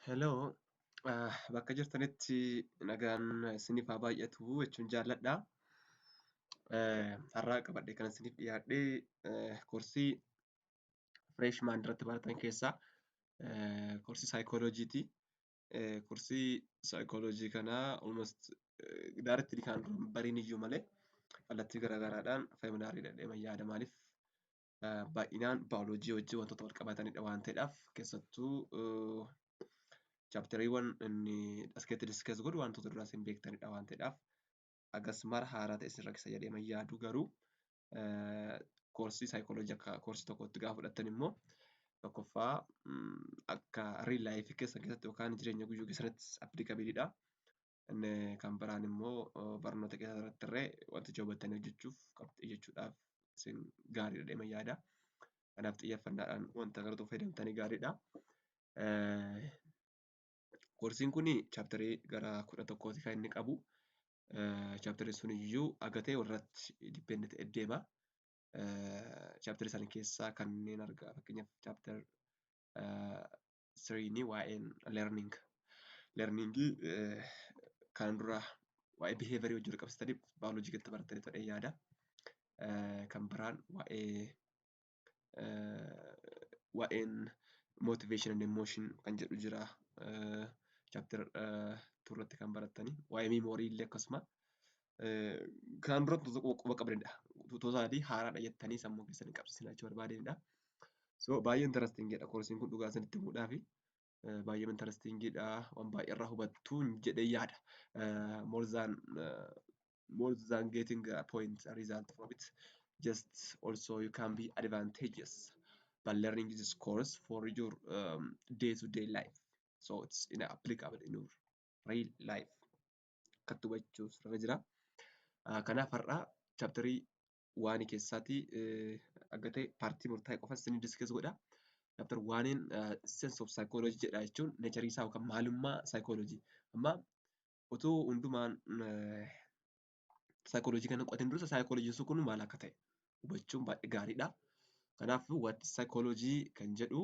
Hello, bakka jirtanitti nagaan isiniif haa baay'atu jechuun jaalladha. Har'a qabadhee kan isiniif dhiyaadhe koorsii freshman irratti baratan keessaa koorsii saayikooloojiiti. Koorsii saayikooloojii kana almost directly kan bariin iyyuu malee kallattii garaa garaadhaan familiar dha jedhee yaada. Maaliif, baay'inaan baayoloojii wajjin wantoota wal qabatanidha waan ta'eedhaaf, keessattuu chapteriiwwan inni as keessatti discuss godhu wantoota duraa isin beektanidha waan ta'eedhaaf, hagas mara haaraa ta'e isin rakkisa jedhee yaadu. Garuu koorsii saayikooloojii akka koorsii tokkotti gaafa fudhattan immoo, tokkoffaa akka real life keessan keessatti yookaan jireenya guyyuu keessatti applicableidha. Inni kan biraan immoo barnoota keessan irratti illee wanticha hubattanii hojjechuuf, qabxii jechuudhaaf isin gaariidha jedhee yaada. Kanaaf xiyyeeffannaadhaan wanta kanatu fayyadamtanii gaariidha. Koorsiin kun chapterii gara 11ti kan inni qabu. Chapteriin sun iyyuu haga ta'e walirratti depend ta'ee deema. Chapterii sana keessaa kanneen argaa, fakkeenyaaf chapter three'n waa'een learning. Learningii kan dura waa'ee behaviorii wajjin wal qabsiistanii baayoloojii keessatti barattanii ta'ee yaada. Kan biraan waa'een motivation and emotion kan jedhu jira. Chapter two irratti kan barattanii waa'ee memory illee akkasuma. Kan dura quba qabanidha. Totally haaraadha jettanii sammuu keessan hin qabsiisinaa jechuu barbaadanidha. So baay'ee interestingidha koorsiin kun, dhugaa isinitti himuudhaafi. Baay'ee interestingidha, waan baay'ee irraa hubattuun jedhee yaada. More than getting a point, a result from it, just also you can be advantageous by learning this course for your day-to-day life. So it's applicable in your real life. Akkatti hubachuuf irra jira. Kanaaf har'a chapterii one keessaatii akka ta'e partii murtaa'e qofa isin discuss godha. Chapter oneiin "Sense of psychology" jedha, jechuun natureii isaa yookaan maalummaa psychology. Amma utuu hundumaan psychology kana qo'atin dursa psychology kun maal akka ta'e hubachuun baay'ee gaariidha. Kanaaf "What is psychology" kan jedhu,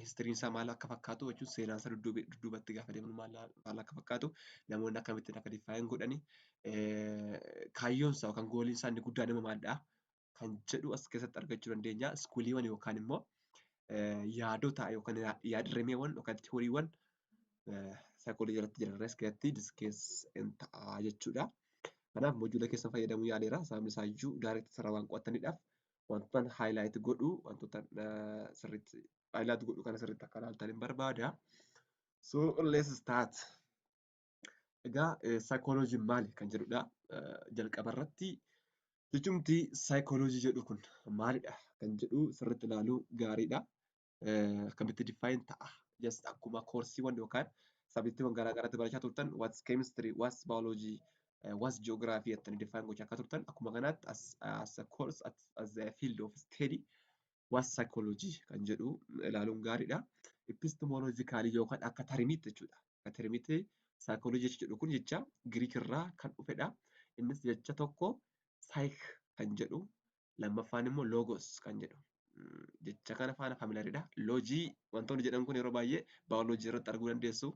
historyn isaa maal akka fakkaatu, jechuun seenaan isaa dudduubatti gaafa deemnu maal akka fakkaatu, namoonni akkamittiin akka define godhani, kaayyoon isaa yookaan goaliin isaa inni guddaan immoo maalidha kan jedhu as keessatti argachuu dandeenya. Schooliiwwan yookaan immoo yaadota yookaan yaad-rimeewwan yookaan theoryiiwwan saayikooloojii irratti jiran as keessatti discuss ta'a jechuudha. Kanaaf module keessan fayyadamuu yaaleera. Sababni isaa iyyuu direct sarara waan qo'ataniidhaaf, wantoota highlight godhu, wantoota sirriitti highlight godhu kana sirriitti akka ilaaltan hin barbaada. So let's start. Egaa saayikooloojiin maali kan jedhudha. Jalqaba irratti jechumti saayikooloojii jedhu kun maalidha kan jedhu sirriitti ilaaluu gaariidha. Akkamitti define ta'a? Just akkuma koorsiiwwan yookaan subjectiiwwan garaa garaatti barachaa turtan, what's chemistry, what's biology, what's geography jettanii define gochaa akka turtan, akkuma kanaatti as a course, as a field of study, what's psychology kan jedhu ilaaluun gaariidha. Epistemologically yookaan akka termiitti jechuudha. Akka termiitti psychology jedhu kun jecha Giriik irraa kan dhufedha. Innis jecha tokko psyche kan jedhu, lammaffaan immoo logos kan jedhu. Jecha kana faana familiaridha. Logy wantoonni jedhan kun yeroo baay'ee baayoloojii irratti arguu dandeessu.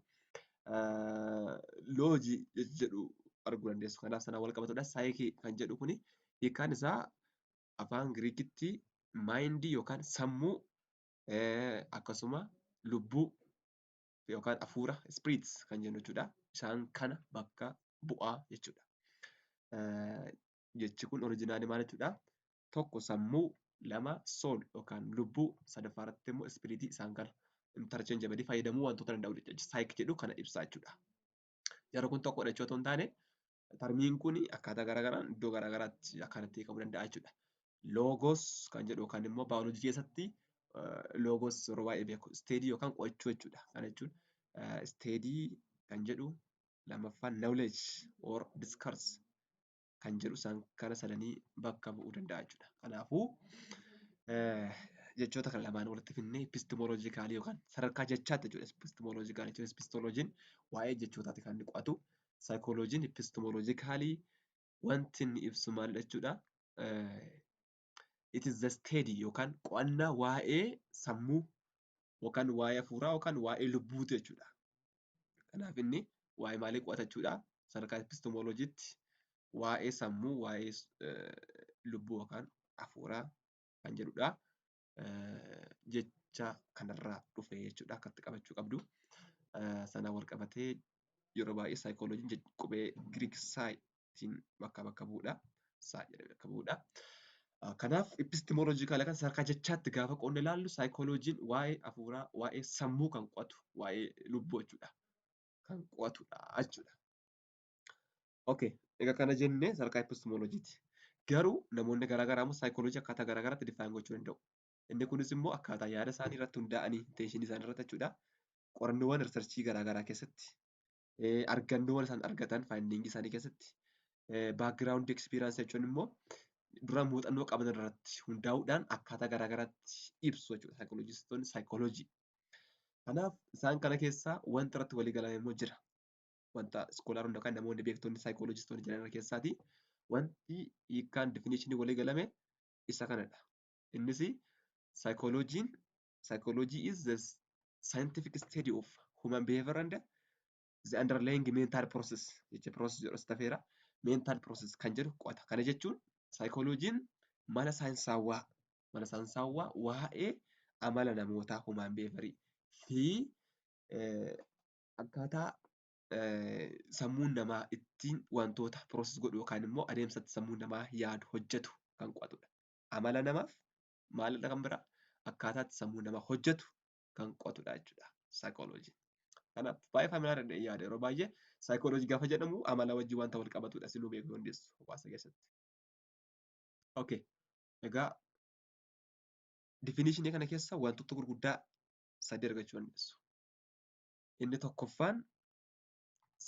Logy jedhu arguu dandeessu. Kanaaf sanaan wal qabatudha. Psyche kan jedhu kuni hiikkaan isaa afaan Giriikitti mindii yookaan sammuu, akkasuma lubbuu yookaan hafuura, spirits kan jennu jechuudha. Isaan kana bakka bu'aa jechuudha. Jechi kun originalii maal jechuudha? Tokko sammuu, lama soul yookaan lubbuu, sadaffaa irratti immoo spiritii, isaan kana interchangeably fayyadamuu wantoota danda'u jechuudha. Psyche jedhu kana ibsaa jechuudha. Jarri kun tokkodha jechuu otoo hin taane, termiin kun akkaataa garaa garaan iddoo garaa garaatti akkanatti hiikamuu danda'a jechuudha. Logos kan jedhu yookaan immoo baayoloojii keessatti logos yeroo baay'ee beeku. Study yookaan qo'achuu jechuudha. Kana jechuun study kan jedhu, lammaffaan knowledge or discourse kan jedhu, isaan kana sadanii bakka bu'uu danda'a jechuudha. Kanaafuu jechoota kana lamaan walitti fidnee epistemologically yookaan sadarkaa jechaatti jechuudha. Epistemologically jechuun epistemoloojiin waa'ee jechootaati kan inni qo'atu. Saayikooloojiin epistemologically wanti inni ibsu maalidha jechuudha? It is the study yookaan qo'annaa waa'ee sammuu. yookaan waa'ee hafuuraa yookaan waa'ee lubbuuti jechuudha. Kanaaf inni waa'ee maalii qo'ata jechuudha? Sadarkaa epistemolojiitti waa'ee sammuu, waa'ee lubbuu yookaan hafuuraa kan jedhudha. Jecha kanarraa dhufe jechuudha akkatti qabachuu qabdu. Sanaan wal qabatee yeroo baay'ee saayikooloojiin qubee Giriik saayitiin bakka bu'udha. Psy jedhamee bakka bu'udha. Kanaaf epistemological kan sadarkaa jechaatti gaafa qoodne ilaallu, saayikooloojiin waa'ee hafuuraa, waa'ee sammuu kan qo'atu, waa'ee lubbuu jechuudha. Kan qo'atudha jechuudha. Okay, egaa kana jennee sadarkaa epistemolojiiti. Garuu namoonni garaa garaa immoo saayikooloojii akkaataa garaa garaatti define gochuu danda'u. Inni kunis immoo akkaataa yaada isaanii irratti hundaa'anii, intentionii isaanii irratti jechuudha. Qorannoowwan researchii garaa garaa keessatti, argannoowwan isaan argatan, findingii isaanii keessatti, background experienceii jechuun immoo dura muuxannoo qaban irratti hundaa'uudhaan akkaataa garaa garaatti ibsu jechuudha saayikooloojistoonni saayikooloojii. Kanaaf isaan kana keessaa wanta irratti walii galame immoo jira. Wanta scholaroonni yookaan namoonni beektonni saayikooloojistoonni jiran keessaati wanti hiikkaan definitionii walii galame isa kanadha. Innis saayikooloojiin, psychology is the scientific study of human behavior and the underlying mental process, jecha process jedhu as tafeera, mental process kan jedhu qo'ata. Kana jechuun saayikooloojiin mala saayinsaawwaa waa'ee amala namootaa, human behavior, fi akkaataa sammuun namaa ittiin wantoota process godhu yookaan immoo adeemsa itti sammuun namaa yaadu, hojjetu kan qo'atudha. Amala namaaf maalidha kan biraa, akkaataa itti sammuun namaa hojjetu kan qo'atudha jechuudha saayikooloojiin. Kanaaf baay'ee familiar yaada, yeroo baay'ee saayikooloojii gaafa jedhamu amala wajjin wanta wal qabatudha, sinuu beekuu dandeessu hawaasa keessatti. Okay. Egaa definitionii kana keessa wantoota gurguddaa sadii argachuu dandeessu. Inni tokkoffaan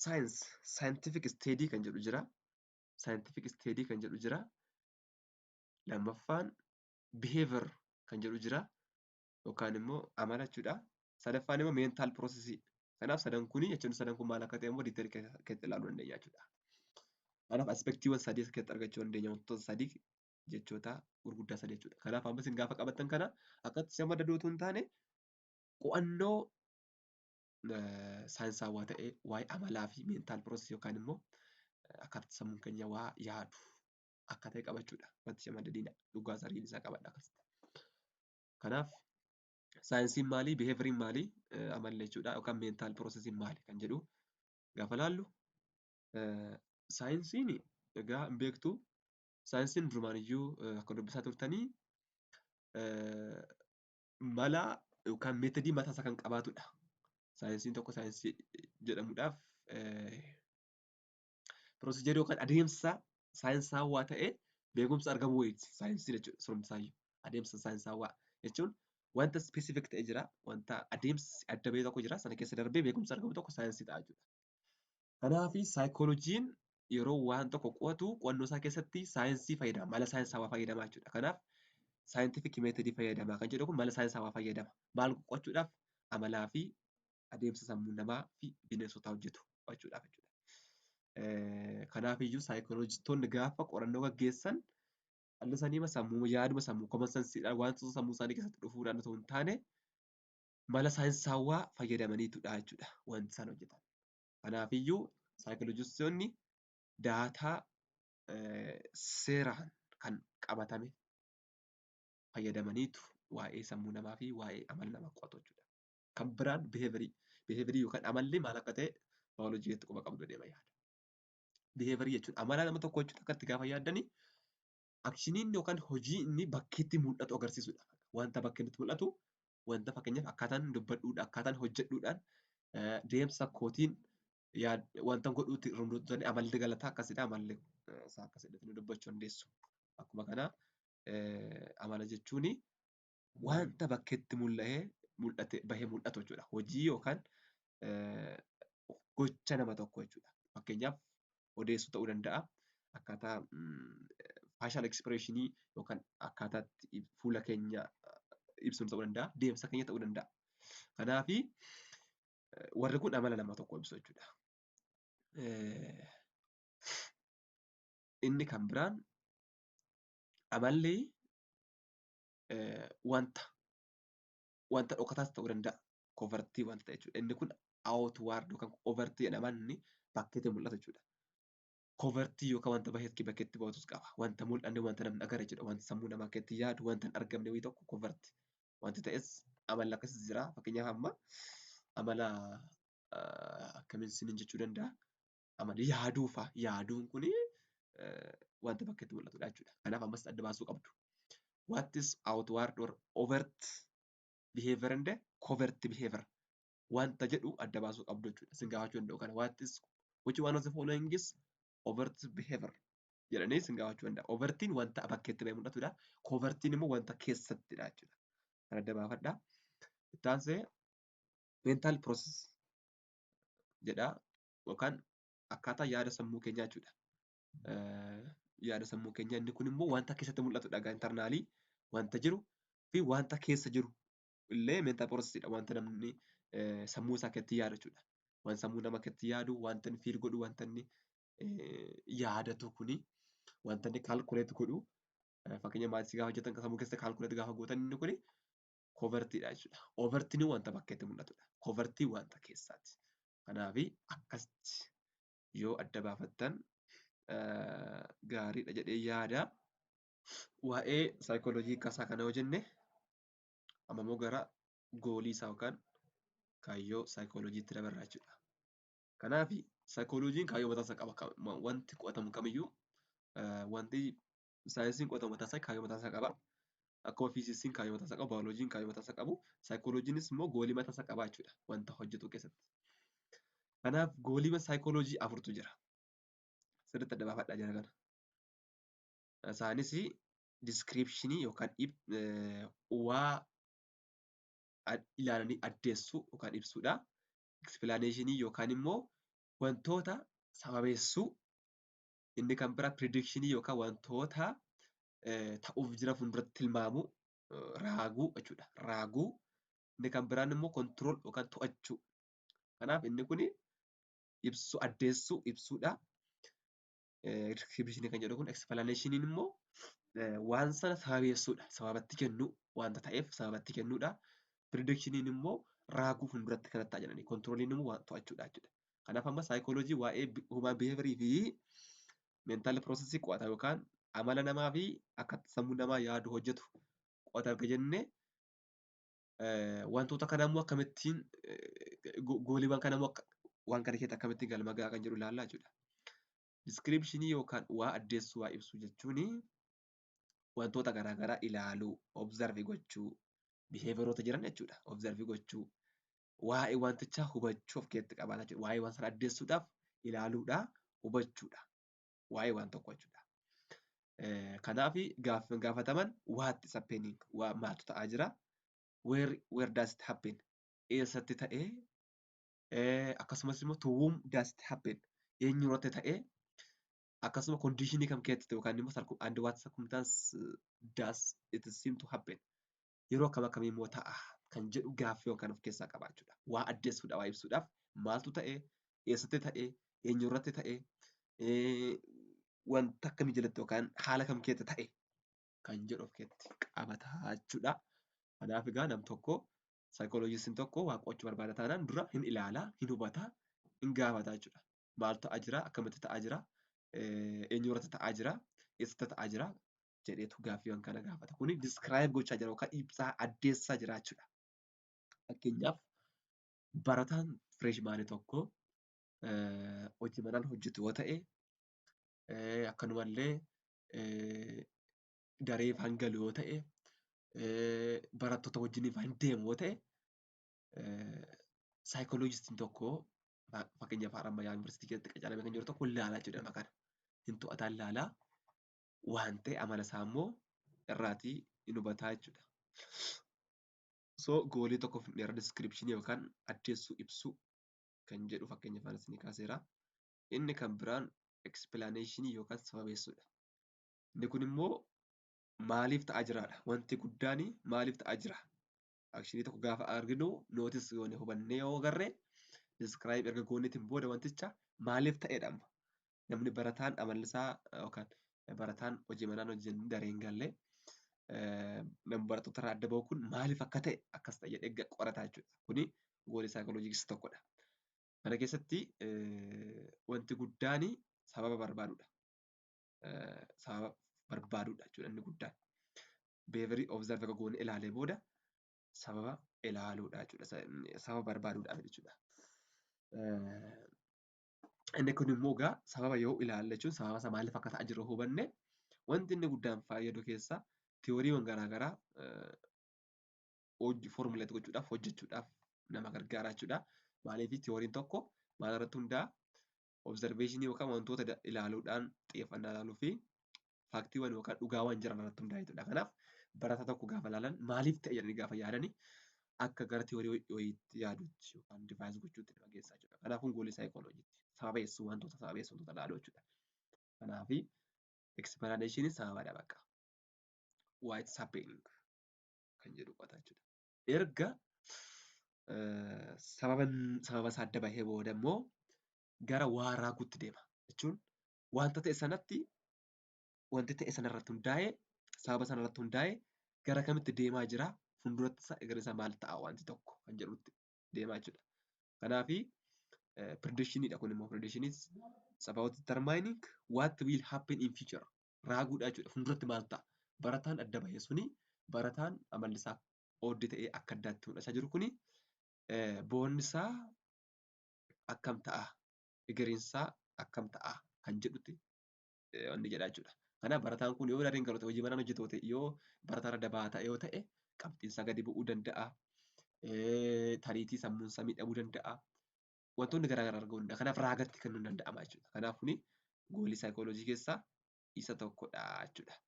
science, scientific study kan jedhu jira. Scientific study kan jedhu jira. Lammaffaan behavior kan jedhu jira. Yookaan immoo amala jechuudha. Sadaffaan immoo mental process. Kanaaf sadan kuni jechuun sadan kun maal akka ta'e immoo detailii keessatti ilaaluu dandeenya jechuudha. Kanaaf aspectiiwwan sadii keessatti argachuu dandeenya, wantoota sadii, jechoota gurguddaa sadii jechuudha. Kanaaf amma isin gaafa qabattan kana akkatti shamadaduu otoo hin taane, qo'annoo saayinsaawaa ta'e waa'ee amalaa fi mental processii yookaan immoo akkaataa sammuun keenya waa yaadu akka ta'e qabachuudha. Wanti shamadadiina dhugaa sariin isaa qabadha akkasitti. Kanaaf saayinsiin maalii, behavioriin maalii, amalli jechuudha, yookaan mental processiin maali kan jedhu gaafa laallu, saayinsiin egaa hin beektu, saayinsiin durumaaniyyuu akka dubbisaa turtanii mala yookaan methodii mataa isaa kan qabaatudha. Saayinsiin tokko saayinsii jedhamuudhaaf procedureii yookaan adeemsa saayinsaawaa ta'e beekumsa argamuu wayiiti saayinsiin jechuudha surumsaayyuu. Adeemsa saayinsaawaa jechuun wanta specific ta'e jira, wanta adeemsi adda bahee tokko jira, sana keessa darbee beekumsa argamu tokko saayinsii ta'a jechuudha. Kanaafi saayikooloojiin yeroo waan tokko qo'atu qo'annoo isaa keessatti saayinsii fayyadama, mala saayinsaawaa fayyadama jechuudha. Kanaaf scientific methodii fayyadama kan jedhu kun mala saayinsaawaa fayyadama. Maal qo'achuudhaaf? Amalaa fi adeemsa sammuu namaa fi bineensotaa hojjetu qo'achuudhaaf jechuudha. Kanaafiyyuu saayikooloojistoonni gaafa qorannoo gaggeessan dhalli isaanii sammuu yaaduma sammuu common senseiidhaan wantoota sammuu isaanii keessatti dhufuudhaan otoo hin taane, mala saayinsaawaa fayyadamaniitudha jechuudha wanti isaan hojjetan. Kanaafiyyuu saayikooloojistoonni data seeraan kan qabatame fayyadamaniitu waa'ee sammuu namaa fi waa'ee amala namaa qo'atu jechuudha. Kan biraan behaviorii. Behaviorii yookaan amalli maal akka ta'e baayoloojii keessatti quba qabdu jedhee yaada. Behaviorii jechuun amala nama tokkoo jechuun akkatti gaafa yaaddanii actioniin yookaan hojii inni bakkeetti mul'atu agarsiisudha. Wanta bakkeetti mul'atu, wanta fakkeenyaaf akkaataan dubbadhuudhaan, akkaataan hojjedhuudhaan, deemsa kootiin, wanta godhuutti amalli galataa akkasidha, amalli isaa akkasidha dubbachuu dandeessu. Akkuma kana amala jechuun wanta bakkeetti mul'atee mul'ate bahee mul'atu jechuudha. Hojii yookaan gocha nama tokkoo jechuudha. Fakkeenyaaf odeessuu ta'uu danda'a. Akkaataa facial expressionii yookaan akkaataa fuula keenya ibsinu ta'uu danda'a. Deemsa keenya ta'uu danda'a. Kanaafi warri kun amala nama tokkoo ibsu jechuudha. Inni kan biraan amalli wanta Wanta dhokataas ta'uu danda'a. Covertii wanta ta'e jechuudha. Inni kun outward yookaan overtii jedhama, inni bakkeetti mul'atu jechuudha. Covertii yookaan wanta bakkeetti bahutus qaba. Wanta mul'anne, wanta namni agarre jechuudha. Wanta sammuu namaa keessatti yaadu, wanta hin argamne wayii tokko covert. Wanti ta'es amalli akkasiis jira. Fakkeenyaaf, amma amala akkamiin isiniin jechuu danda'a? Amala yaaduu fa'a. Yaaduun kuni wanta bakkeetti mul'atudha jechuudha. Kanaaf ammas adda baasuu qabdu. What is outward or overt behavior and covert behavior wanta jedhu adda baasuu qabdu jechuudha. Isin gaafachuu danda'u kana. What is which one of the following is overt behavior jedhanii isin gaafachuu danda'a. Overtiin wanta bakkeetti bahee mul'atudha. Covertiin immoo wanta keessattidha jechuudha. Kan adda baafadhaa. Itti aansee mental process jedha, yookaan akkaataa yaada sammuu keenyaa jechuudha. Yaada sammuu keenyaa, inni kun immoo wanta keessatti mul'atudha. Egaa internalii wanta jiru fi wanta keessa jiru illee mental processidha. Wanta namni sammuu isaa keessatti yaadu jechuudha. Wanta sammuu nama keessatti yaadu, wanta inni feel godhu, wanta inni yaadatu kuni, wanta inni calculate godhu, fakkeenya mathsii gaafa hojjetan sammuu keessatti calculate gaafa gootan, inni kuni covertiidha jechuudha. Overtiin wanta bakkeetti mul'atudha. Covertiin wanta keessaati. Kanaafi akkasitti yoo adda baafattan gaariidha jedhee yaada. Waa'ee saayikooloojii kasaa kana yoo jenne, amma immoo gara goalii isaa yookaan kaayyoo saayikooloojiitti dabarra jechuudha. Kanaaf saayikooloojiin kaayyoo mataa isaa qaba. Wanti qo'atamu kamiyyuu, wanti saayinsiin qo'atamu mataa isaa kaayyoo mataa isaa qaba. Akkuma fiiziksiin kaayyoo mataa isaa qabu, baayoloojiin kaayyoo mataa isaa qabu, saayikooloojiinis immoo goalii mataa isaa qaba jechuudha wanta hojjetu keessatti. Kanaaf goaliiwwan saayikooloojii afurtu jira. Sirriitti adda baafadhaa jira kana. Isaanis descriptionii yookaan waa ilaalanii addeessuu yookaan ibsuudha. Explanationii yookaan immoo wantoota sababeessuu. Inni kan biraa predictionii yookaan wantoota ta'uuf jira fuulduratti tilmaamuu, raaguu jechuudha. Raaguu. Inni kan biraan immoo control yookaan to'achuu. Kanaaf inni kuni ibsuu, addeessuu, ibsuudha. Descriptionii kan jedhu kun, explanationiin immoo waan sana sababeessuudha. Sababatti kennuu, wanta ta'eef sababatti kennuudha. Predictioniin immoo raaguu, fuulduratti kanatti ta'a jedhanii. Controliin immoo waan to'achuudha jechuudha. Kanaaf amma saayikooloojii waa'ee human behaviorii fi mental processii qo'ata, yookaan amala namaa fi akka sammuu namaa yaadu, hojjetu qo'ata erga jennee, wantoota kana immoo akkamittiin, goaliiwwan kana immoo waan kana keessatti akkamittiin galma gahaa kan jedhu ilaallaa jechuudha. Descriptionii yookaan waa addeessuu, waa ibsuu jechuun wantoota garaagaraa ilaaluu, observe gochuu, behavioroota jiran jechuudha. Observe gochuu, waa'ee wantichaa hubachuu of keessatti qabaata jechuudha. Waa'ee waan sana addeessuudhaaf ilaaluudha, hubachuudha. Waa'ee waan tokko jechuudha. Kanaaf gaaffii gaafataman: what is happening, waa maaltu ta'aa jira, where does it happen, eessatti ta'ee, akkasumas immoo to whom does it happen, eenyu irratti ta'ee, akkasuma conditionii kam keessatti ta'e, yookaan immoo and what circumstance does it seem to happen, yeroo akkam akkamii immoo ta'a kan jedhu gaaffii kan of keessaa qaba jechuudha. Waa addeessuudhaaf, waa ibsuudhaaf, maaltu ta'e, eessatti ta'e, eenyu irratti ta'e, wanta akkamii jalatti yookaan haala kam keessa ta'e kan jedhu of keessatti qabata jechuudha. Kanaaf egaa nam tokko, saayikooloojistiin tokko waa qo'achuu barbaada taanaan, dura hin ilaalaa, hin hubataa, hin gaafata jechuudha. Maaltu ta'aa jira? Akkamitti ta'aa jira? Eenyu irratti ta'aa jira? Eessatti ta'aa jira? Jedheetu gaaffiiwwan kana gaafata. Kuni describe gochaa jira yookaan ibsaa, addeessaa jira jechuudha. Fakkeenyaaf, barataan freshmanii tokko hojii manaan hojjetu yoo ta'e, akkanumallee daree faan galu yoo ta'e, barattoota wajjin faan deemu yoo ta'e, saayikooloojistiin tokko, fakkeenyaaf Harammayyaa Yuunivarsiitii keessatti qacaramee kan jiru tokko, ilaalaa jechuudha nama kana. Hin to'ataa, ilaalaa, waan ta'e amala isaa immoo irraatii hin hubataa jechuudha. So goalii tokko fidneerra, descriptionii yookaan addeessuu, ibsuu kan jedhu fakkeenya afaan isinii kaaseera. Inni kan biraan explanationii yookaan sababeessuudha. Inni kun immoo maaliif ta'aa jiraadha? Wanti guddaan maaliif ta'aa jira? Actionii tokko gaafa arginu, notice goone, hubannee yoo agarre, describe erga gooneetiin booda, wanticha maaliif ta'edha amma? Namni barataan amalli isaa yookaan barataan hojii manaan hojii daree hin galle Nama barattoota irraa adda bahu kun maaliif akka ta'e, akkas ta'e jedhee qorata jechuudha. Kuni goalii saayikooloojii isa tokkodha. Kana keessatti wanti guddaan sababa barbaaduudha. Sababa barbaaduudha jechuudha inni guddaan. Behaviorii observe erga goonee ilaalee booda sababa ilaaluudha jechuudha. Sababa barbaaduudha jechuudha. Inni kun immoo egaa sababa yoo ilaalle jechuun sababa isaa maaliif akka ta'aa jiru hubanne, wanti inni guddaan fayyadu keessaa tiyooriiwwan garaagaraa hojii formulate gochuudhaaf, hojjechuudhaaf nama gargaara jechuudha. Maaliif tiyooriin tokko maal irratti hundaa'a? Observationii yookaan wantoota ilaaluudhaan, xiyyeeffannaa ilaaluu fi factiiwwan yookaan dhugaawwan jiran irratti hundaa'eetudha. Kanaaf barataa tokko gaafa ilaalan maaliif ta'e jedhanii gaafa yaadani akka gara tiyoorii wayiitti yaaduutti yookaan devise gochuutti nama geessa jechuudha. Kanaaf kun goalii saayikooloojiiti. Sababeessuu, wantoota sababeessuu, wantoota ilaaluu jechuudha. Kanaafi explanation sababadha bakka. Why it's happening kan jedhu qo'ata jechuudha. Erga sababa sababa isaa adda bahee booda immoo gara waa raaguutti deema jechuun wanta ta'e sanatti, wanti ta'e sanarratti hundaa'ee, sababa sanarratti hundaa'ee gara kamitti deemaa jira, fuulduratti isaa egeree isaa maal ta'a wanti tokko kan jedhutti deemaa jechuudha. Kanaafi predictionidha. Kun immoo prediction is about determining what will happen in future, raaguudha jechuudha. Fuulduratti maal ta'a? Barataan adda bahe suni, barataan amalli isaa odd ta'ee akka addaatti mul'achaa jiru kuni, boonni isaa akkam ta'a, egereen isaa akkam ta'a kan jedhutti wanni jedha jechuudha. Kanaaf barataan kun yoo dareen galu ta'e, hojii manaan hojjetu ta'e, yoo barataa irra dabaa ta'e yoo ta'e, qabxiin isaa gadi bu'uu danda'a. Tariitii sammuun isaa miidhamuu danda'a. Wantoonni garaa garaa arguu danda'a. Kanaaf raagatti kennuun danda'ama jechuudha. Kanaaf kuni goalii saayikooloojii keessaa isa tokkodha jechuudha.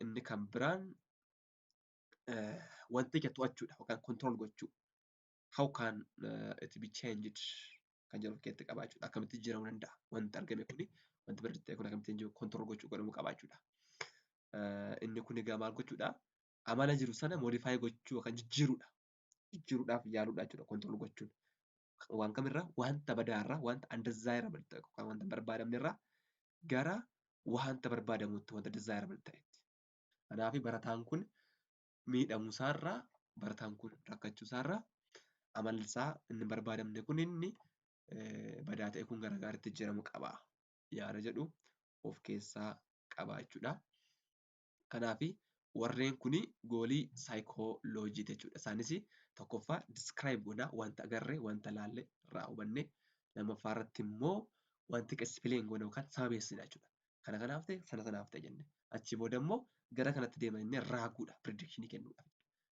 Inni kan biraan wanticha to'achuudha yookaan control gochuu. How can it be changed kan jedhu of keessatti qaba jechuudha. Akkamitti jijjiiramuu danda'a? Wanti argame kuni, wanti predict ta'e kun akkamittiin control gochuu godhamuu qaba jechuudha. Inni kun egaa maal gochuudha? Amala jiru sana modify gochuu yookaan jijjiiruudha. Jijjiiruudhaaf yaaluudha jechuudha control gochuun. Waan kamirraa? Wanta badaarraa, wanta undesirable ta'e yookaan wanta hin barbaadamnerraa gara wanta barbaadamutti, wanta desirable ta'etti. Kanaaf barataan kun miidhamuu isaarraa, barataan kun rakkachuu isaarraa, amalli isaa inni hin barbaadamne kun, inni badaa ta'e kun gara gaariitti jijjiiramuu qaba yaada jedhu of keessaa qaba jechuudha. Kanaafi warreen kuni goalii saayikooloojiiti jechuudha. Isaanis tokkoffaa describe goona, wanta agarre, wanta laalle irraa hubanne. Lammaffaa irratti immoo wanti explain goona yookaan sababeessina jechuudha. Kana kanaaf ta'e, sana sanaaf ta'e jenne. Achi booda immoo gara kanatti deema jennee raaguudha, predictionii kennuudha.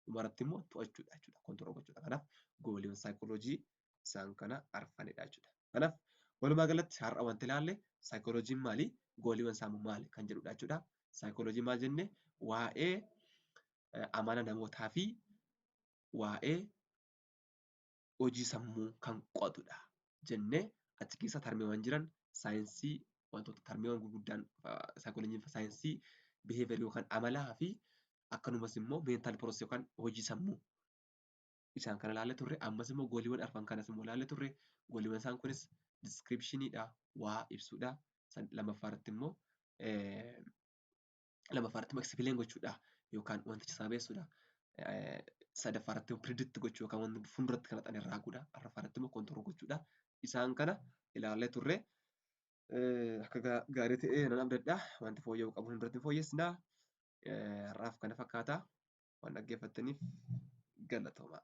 Dhumarratti immoo to'achuudha jechuudha, control gochuudha. Kanaaf goaliiwwan saayikooloojii isaan kana arfanidha jechuudha. Kanaaf walumaa galatti har'a wanti ilaalle saayikooloojiin maali? Goaliiwwan isaa maali? Kan jedhudha jechuudha. Saayikooloojii maal jenne? Waa'ee amala namootaa fi waa'ee hojii sammuu kan qo'atudha jennee, achi keessa termiiwwan jiran, saayinsii wantoota termiiwwan gurguddaan saayikooloojiin saayinsii behaviorii yookaan amalaa fi akkanumas immoo mental processii yookaan hojii sammuu isaan kana ilaalle turre. Ammas immoo goaliiwwan arfan kanas immoo ilaalle turre. Goaliiwwan isaan kunis descriptioniidha, waa ibsuudha. Lammaffaa irratti immoo explain gochuudha yookaan wanticha sababeessuudha. Sadaffaa irratti immoo predict gochuu yookaan wanti fuulduratti kan haxan raaguudha. Arfaffaa irratti immoo control gochuudha. Isaan kana ilaallee turre. Akka gaarii ta'e nan abdadha. Wanti fooyya'uu qabu fuulduratti fooyyessina. Har'aaf kana fakkaata. Waan dhaggeeffattaniif galatoomaa.